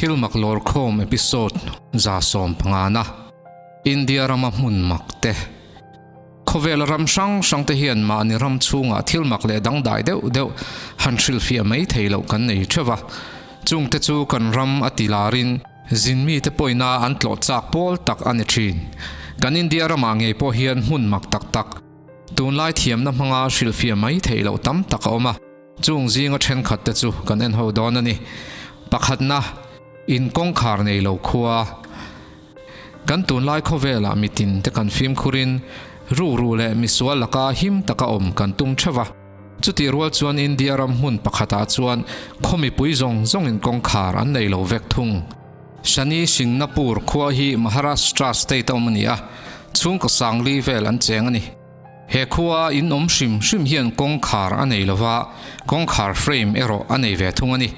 Thil mak lawrkhawm episode 150 na India rama hmun mak te. Khawvela ram hrang hrang te hian mahni ram chhungah thil mak leh dangdai deuh deuh han hrilhfiah mai thei loh kan nei theuh a. Chungte chu kan ram a ti larin zin mite pawhina an tlawh chak pawl tak a ni thin. Kan India ramah ngei pawh hian hmun mak tak tak, tunlai thiamna hmanga hrilhfiah mai theih loh tam tak a awm a. Chung zinga thenkhat te chu kan en ho dawn a ni. Pakhatna, in kawngkhar nei lo khua. Kan tunlai khawvelah mitin te kan fimkhurin rukru leh misual laka him taka awm kan tum theuh va. Chutih rual chuan India ram hmun pakhatah chuan khaw mipui zawng zawngin kawngkhar an nei lo vek thung. Shani Shingnapur khua hi Maharashtra state a awm a ni a, chhungkaw sangli vel an cheng a ni. He khua in awm hrim hrim hian kawngkhar a nei lova, kawngkhar frame erawh a nei ve thung a ni.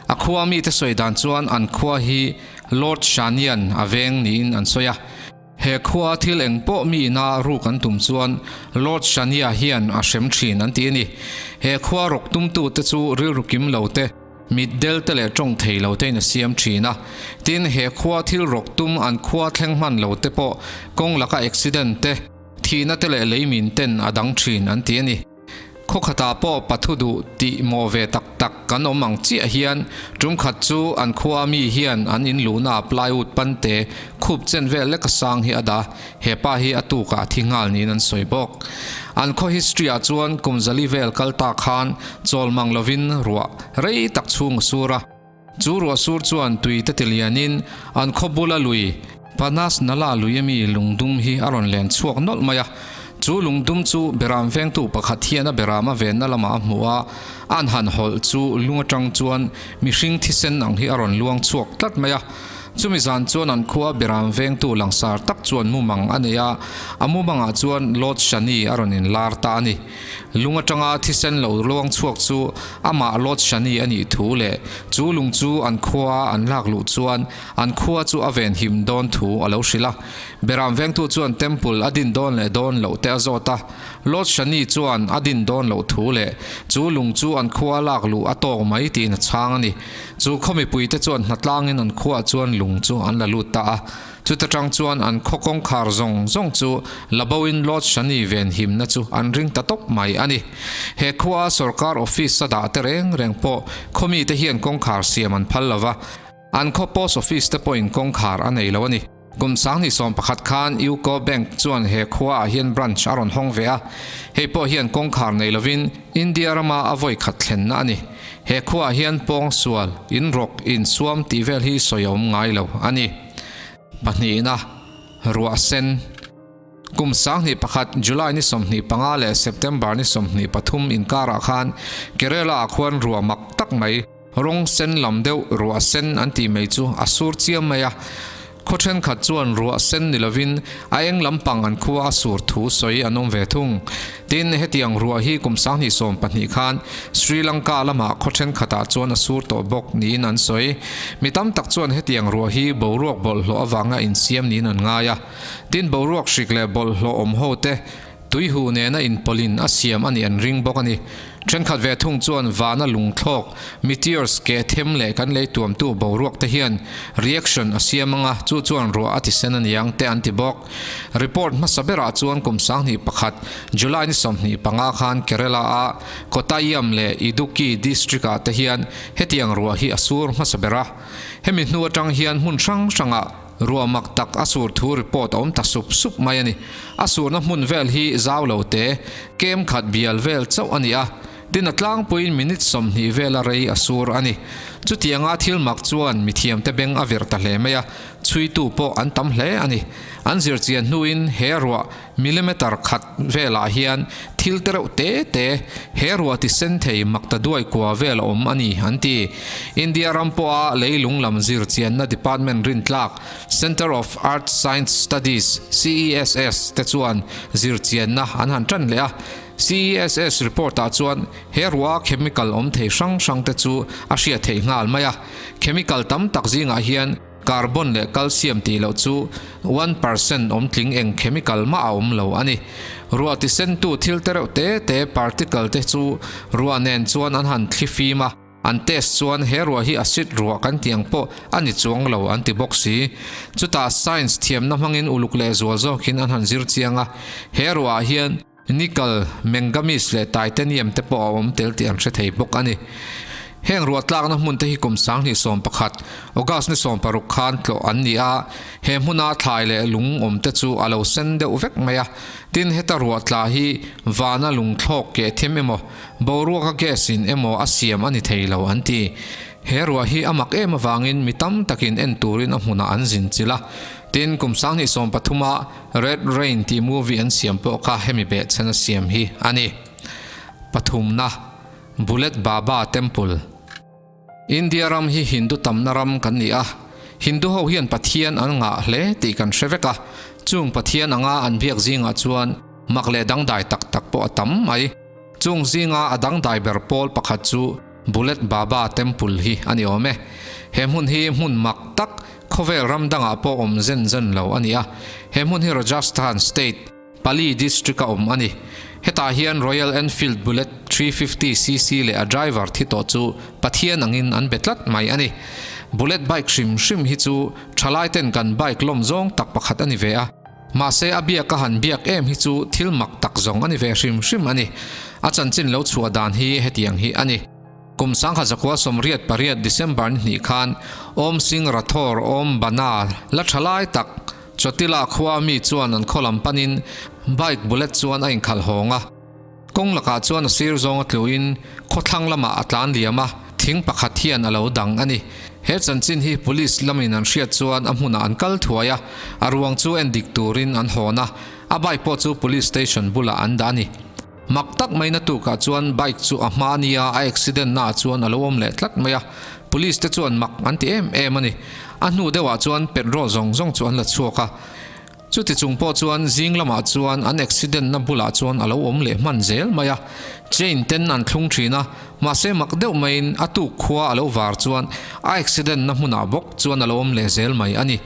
A khua mite sawi dan chuan an khua hi Lord Shanian a veng niin an sawi a. He khua thil eng pawh mi ina ruk an tum chuan Lord Shania hian a hrem thin an ti a ni. He khua rawk tumtute chu rilru kim lo te, Mitdel te leh tawng thei lo tein a siam thin a. Tin, he khua thil rawk tum an khua thleng hman lo te pawh kawng laka accident te, Thihna te leh leimin ten a dang thin an ti a ni. Khaw khatah pawh pathu duh tih mawh ve tak tak kan awm ang chiah hian tum khat chu an khua mi hian an in luhna ah plywood pante khup chen vel lek a sang hi a dah. He pa hi a tukah a thi nghal niin an sawi bawk. An khaw history ah chuan kum zali vel kal ta khan chawl mang lovin ruah rei tak chhung a sur a. Chu ruah sur chuan tui te ti lianin an khaw bula lui, Panas Nala lui ami lungdum hi a rawn len chhuak nawlh mai a. Chu lungdum chu beram vengtu pakhat hian a beram a venna lamah a hmu a, an han hawlh chu lung atang chuan mihring thisen ang hi a rawn luang chhuak tlat mai a. Chumi zan chuan an khua beram vengtu langsar tak chuan mumang a nei a, a mumangah chuan Lord Shani a rawn inlar ta a ni. Lung atanga thisen lo luang chhuak chu amah Lord Shani a nih thu leh chu lung chu an khua an lak luh chuan an khua chu a ven him dawn thu a lo hrilh a. Beram vengtu chuan temple a din dawn leh dawn loh te a zawt a. Lord Shani chuan a din dawn loh thu leh chu lung chu an khua lak luh a tawk mai tiin a chhang a ni. Chu khaw mipuite chuan hnatlangin an khuaah chuan lung chu an la lut ta a. Chuta tang chuan an khaw kawngkhar zawng zawng chu la boin Lord Shani venhimna chu an ring ta tawp mai a ni. He khua sorkar office a dah te reng reng pawh khaw mite hian kawngkhar siam an phal lo va, an khaw post office te pawhin kawngkhar a nei lo a ni. Kum 2011 khan UCO Bank chuan he khua ah hian branch a rawn hawng ve a, hei pawh hian kawngkhar nei lovin India rama a vawi khat thlenna a ni. He khua ah hian pawngsual, inrawk, insuam tih vel hi sawi a awm ngai lo a ni. Pahnihna, ruah sen. Kum 2001 July ni 25 leh September ni 23 inkarah khan Kerala ah khuan ruah mak tak mai, rawng sen lam deuh ruah sen an tih mai chu a sur chiam mai a. Khaw thenkhat chuan ruah sen ni lovin a eng lampang an khua a sur thu sawi an awm ve thung. Tin, hetiang ruah hi kum 2012 khan Sri Lanka lamah khaw thenkhatah chuan a sur tawh bawk niin an sawi. Mi tam tak chuan hetiang ruah hi boruak bawlhhlawh avanga insiam niin an ngai a. Tin, boruak hrik leh bawlhhlawh awm ho te Tuihu nena inpawlhin a siam a nih an ring bawk a ni. Thenkhat ve thung chuan vana lungthlawk, meteors, keh them leh kan lei tuamtu boruak te hian reaction a siam anga chu chuan ruah a ti sen a niang te an ti bawk. Report hmasa berah chuan kum 2001 July ni 25 khan Kerala a Kottayam leh Idukki district ah te hian hetiang ruah hi a sur hmasa ber a. Hemi hnu atang hian hmun hrang hrangah Ruah mak tak a sur thu report a awm ta sup sup mai a ni. A surna hmun vel hi zau lo te, kem khat bial vel chauh a ni a, tin a tlangpuiin minute 20 vela rei a sur a ni. Chutianga thil mak chuan mithiamte beng a vir ta hle mai a, chhuitu pawh an tam hle a ni. An zirchian hnuin he ruah Millimeter khat velah hian thil te reuh te te he ruah ti sen thei mak ta duai kua vel a awm a ni an ti. India ram pawha leilung lam zir chianna department rintlak Centre of Earth Science Studies, CESS, te chuan zir chianna an han tan leh a. CESS report ah chuan he ruah chemical awm thei hrang hrang te chu a hriat theih nghal mai a. Chemical tam tak zingah hian Carbon leh calcium tih loh chu 1% awm tling eng chemical mah a awm lo a ni. Ruah tisentu thil te reuh te te particle te chu ruah nen chuan an han thli fim a. An test chuan he ruah hi acid ruah kan tih ang pawh a ni chuang lo an ti bawk si. Chutah science thiamna hmangin uluk leh zual zawkin an han zir chiang a, he ruahah hian nickel, manganese leh titanium te pawh a awm tel tih an hre thei bawk a ni. Heng ruah tlakna hmun te hi kum 2011, August ni 16 khan tlawh an ni a, he hmuna thlai leh lung awm te chu a lo sen deuh vek mai a. Tin, heta ruah tla hi vana lung thlawk keh them emaw, Boruaka gas in emaw a siam a ni thei lo an ti. He ruah hi a mak em avangin mi tam takin en turin a hmunah an zin chilh a. Tin, kum 2013 a Red Rain tih movie an siam pawh kha hemi behchhan a siam hi a ni. Pathumna, Bullet Baba Temple. India ram hi Hindu tamna ram kan ni a, Hindu ho hian Pathian an ngah hle tih kan hre vek a, chung Pathian anga an biak zingah chuan mak leh dangdai tak tak pawh a tam mai. Chung zinga a dangdai ber pawl pakhat chu Bullet Baba Temple hi a ni awm e. He hmun hi hmun mak tak, khawvel ram dangah pawh awm zen zen lo a ni a. He hmun hi Rajasthan state, Pali district a awm a ni. Hetah hian Royal Enfield Bullet 350cc leh a driver thi tawh chu Pathian angin an be tlat mai a ni. Bullet bike hrim hrim hi chu thalai ten kan bike lawm zawng tak pakhat a ni ve a. Mahse a biak a han biak em hi chu thil mak tak zawng a ni ve hrim hrim a ni. A chanchin lo chhuah dan hi hetiang hi a ni. Kum 1988 December ni hnih khan Om Singh Rathore Om Bana la thalai tak Chotila khua mi chuan an khaw lam panin bike bullet chuan a inkhalh hawng a. Kawng lakah chuan a sir zawng a tluin khawthlang lamah a tlan liam a, thing pakhat hian a lo dang a ni. He chanchin hi police lamin an hriat chuan a hmunah an kal thuai a, a ruang chu en dik turin an hawn a, a bike pawh chu police station bulah an dah a ni. Mak tak mai na tukah chuan bike chu a hma nia a accident naah chuan a lo awm leh tlat mai a, police te chuan mak an ti em em a ni. A hnu deuhah chuan petrol zawng zawng chu an la chhuak a, chuti chung pawh chuan zing lamah chuan an accident na bulah chuan a lo awm leh hman zel mai a, chain ten an thlung thin a, mahse mak deuh maiin a tuk khua a lo var chuan a accident na hmunah bawk chuan a lo awm leh zel mai a ni.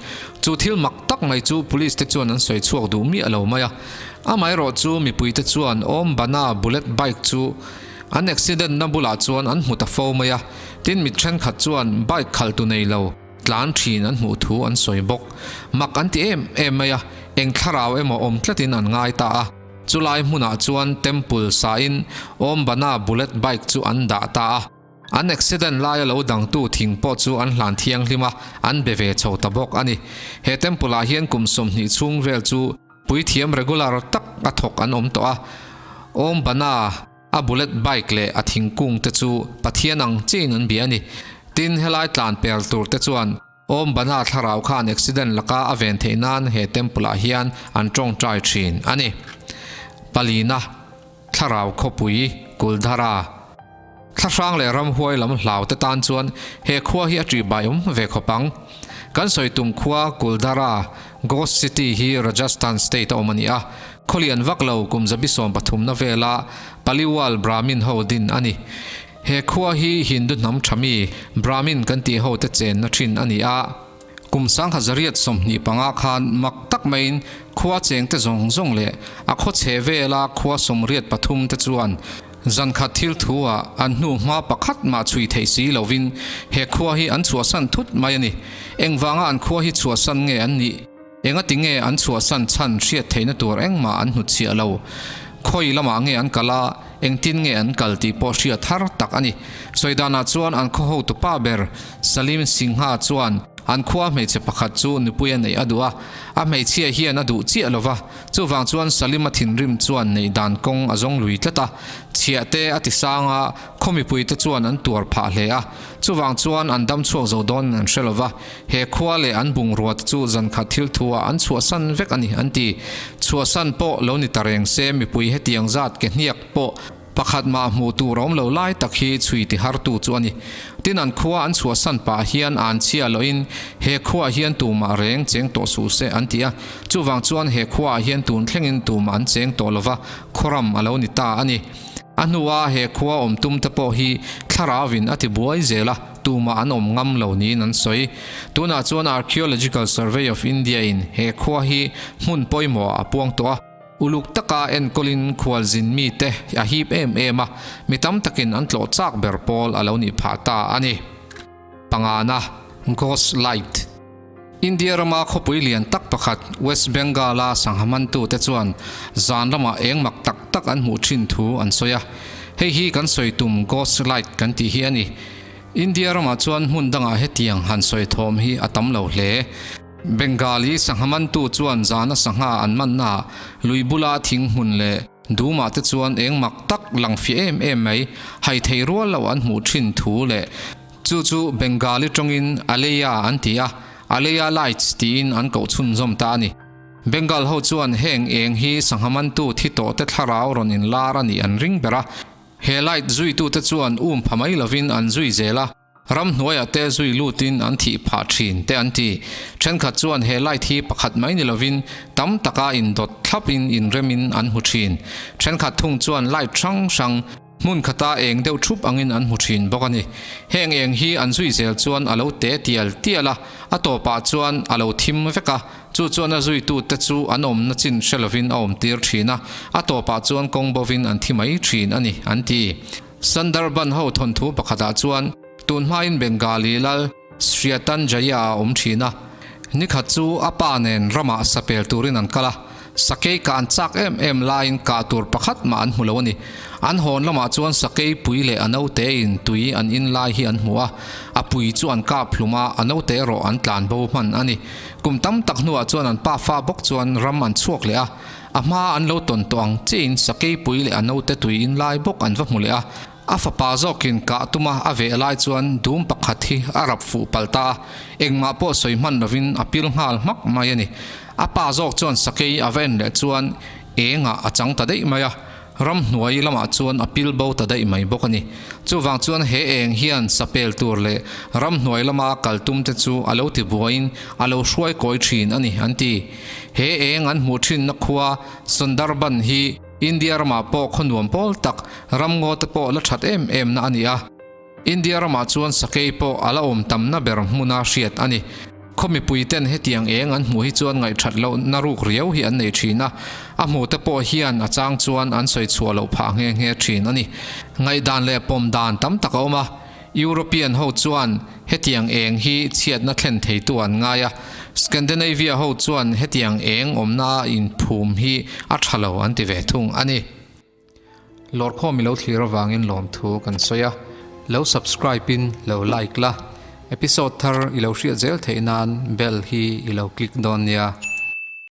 Chu thil mak tak mai chu police te chuan an sawi chhuak duh miah lo mai a. Amaherawh chu mipuite chuan Om Bana bullet bike chu an accident na bulah chuan an hmu ta fo mai a, tin mi thenkhat chuan bike khalh tu nei lo tlan thin an hmuh thu an sawi bawk. Mak an ti em em mai a, eng thlarau emaw awm tlatin an ngai ta a. Chulai hmunah chuan temple sain Om Bana bullet bike chu an dah ta a. An accident laia lo dangtu thing pawh chu an hlan thianghlim a, an be ve chho ta bawk a ni. He temple ah hian kum 20 chhung vel chu puithiam regular tak a thawk an awm tawh a. Om Bana a bullet bike leh a thingkung te chu Pathian ang chiin an bia a ni. Tin, helai tlan per tur te chuan Om Bana thlarau khan accident laka a ven theih nan he temple ah hian an tawngtai thin a ni. Palina, Thlarau khawpui, Kuldhara. Thlahrang leh ramhuai lam hlau te tan chuan he khua hi a ṭihbai awm ve khawp ang. Kan sawi tum khua Kuldhara, Ghost City, hi Rajasthan state a awm a ni a. Khawlian vak lo kum zabi 13 na vela Paliwal Brahmin ho din a ni. He khua hi Hindu hnam tha mi Brahmin kan tih ho te chenna thin a ni a. Kum 1925 khan mak tak maiin khua chengte zawng zawng leh a khaw chhe vela khua 83 te chuan zan khat thil thu ah an hnu hma pakhat mah chhui theih si lovin he khua hi an chhuahsan thut mai a ni. Engvanga an khua hi chhuahsan nge an nih? Engati nge an chhuahsan chhan hriat theihna tur engmah an hnutchhiah lo? Khawi lamah nge an kal a, engtin nge an kal tih pawh hriat har tak a ni. Sawi danah chuan an khaw hotu pa ber Salim Singha chuan an khua hmeichhe pakhat chu nupui a neih a duh a, a hmeichhia hian a duh chiah lo va, chuvang chuan Salima thinrim chuan neih dan kawng a zawng lui tlat a, chhiah te a ti sang a, khaw mipuite chuan an tuar phah hle a, chuvang chuan an dam chhuak zo dawn an hre lo va. He khua leh an bungrua te chu zan khat thil thu ah an chhuahsan vek a ni an ti. Chhuahsan pawh lo ni ta reng se mipui hetiang zat ke hniak pawh pakhat mah hmuh tur a awm lo lai tak hi chhui ti har tu chu a ni. Tin an khua an chhuahsan pah hian an chhia lohin he khuaah hian tumah reng cheng tawh suh se an ti a. Chuvang chuan he khuaah hian tun thlengin tumah an cheng tawh lova khawram a lo ni ta a ni. A hnua he khua awm tum te pawh hi thlarauin a ti buai zel a. Tumah an awm ngam lo niin an sawi. Tunah chuan Archaeological Survey of India in he khua hi hmun pawimawh a puang tawh a. Uluk taka enkawlin khualzin mite a hip em em a, mi tam takin an tlawh chak ber pawl a lo nih phah ta a ni. Pangana, Ghost Light. India rama khawpui lian tak pakhat West Bengal-a sangha mantute chuan zan lamah eng mak tak tak an hmuh thin thu an sawi a. Hei hi kan sawi tum Ghost Light kan tih hi a ni. India ramah chuan hmun dangah hetiang han sawi thawm hi a tam lo hle. Bengali sangha mantu chuan zana sangha an mannaah lui bula thing hmun leh dumah te chuan eng mak tak lang fiah em em mai hai thei rual loh an hmuh thin thu leh Chu chu Bengali tawngin Aleya an ti a, Aleya Lights tiin an koh chhunzawm ta a ni. Bengal ho chuan heng eng hi sangha mantu thi tawh te thlarau rawn inlar a nih an ring ber a. He light zuitute chuan um pha mai lovin an zui zel a, ramhnuaiah te zui lutin an thih phah thin te an ti. Thenkhat chuan he light hi pakhat mai ni lovin tam taka indawt thlapin inremin an hmu thin. Thenkhat thung chuan light hrang hrang, Hmun khata eng deuh thup angin an hmu thin bawk a ni. Heng eng hi an zui zel chuan a lo te tial tial a, a tawpah chuan a lo thim vek a, chu chuan a zuitute chu an awmna chin hre lovin a awmtir thin a, a tawpah chuan kawng bovin an thi mai thin a ni, an ti. Sundarban ho thawnthu pakhatah chuan tun hmain Bengali lal Sriatanjaya a awm thin a, nikhat chu a pa nen ramah sapel turin an kal a, Sakei kah an chak em em laiin kah tur pakhat mah an hmu lo a ni. An hawn lamah chuan sakei pui leh a naute in tui an in lai hi an hmu a, a pui chu an kap hlum a, a naute erawh an tlan bo hman a ni. Kum tam tak hnuah chuan an pa fa bawk chuan ram an chhuak leh a, a hma an lo tawn tawh ang chiahin sakei pui leh a naute tui in lai bawk an va hmu leh a. A fapa zawkin kah tuma a veh lai chuan dum pakhat hi a rap fuh palh ta a, engmah pawh sawi hman lovin a pil nghal hmak mai a ni. A pa zawk chuan sakei a va en leh chuan engah a chang ta daih mai a, ramhnuai lamah chuan a pil bo ta daih mai bawk a ni. Chuvang chuan he eng hian sapel tur leh ramhnuai lama kal tum te chu a lo ti buaiin a lo hruai kawi thin a ni an ti. He eng an hmuh thinna khua Sundarban hi India ramah pawh khaw nuam pawl tak, ramngaw te pawh la that em em na a ni a. India ramah chuan sakei pawh a la awm tamna ber hmuna hriat a ni. Khaw mipui ten hetiang eng an hmuh hi chuan ngaihthat loh na ruk riau hi an nei thin a, a hmu te pawh hian a chang chuan an sawi chhuah loh phah nghe nghe thin a ni. Ngaihdan leh pawm dan tam tak a awm a, European ho chuan hetiang eng hi chhiatna thlen theitu an ngai a, Scandinavia ho chuan hetiang eng awmna a inphum hi a tha lo an ti ve thung a ni. Lawrkhawm i lo thlir avangin lawmthu kan sawi a, lo subscribe in lo like la, episode thar i lo hriat zel theih nan bell hi i lo click dawn nia.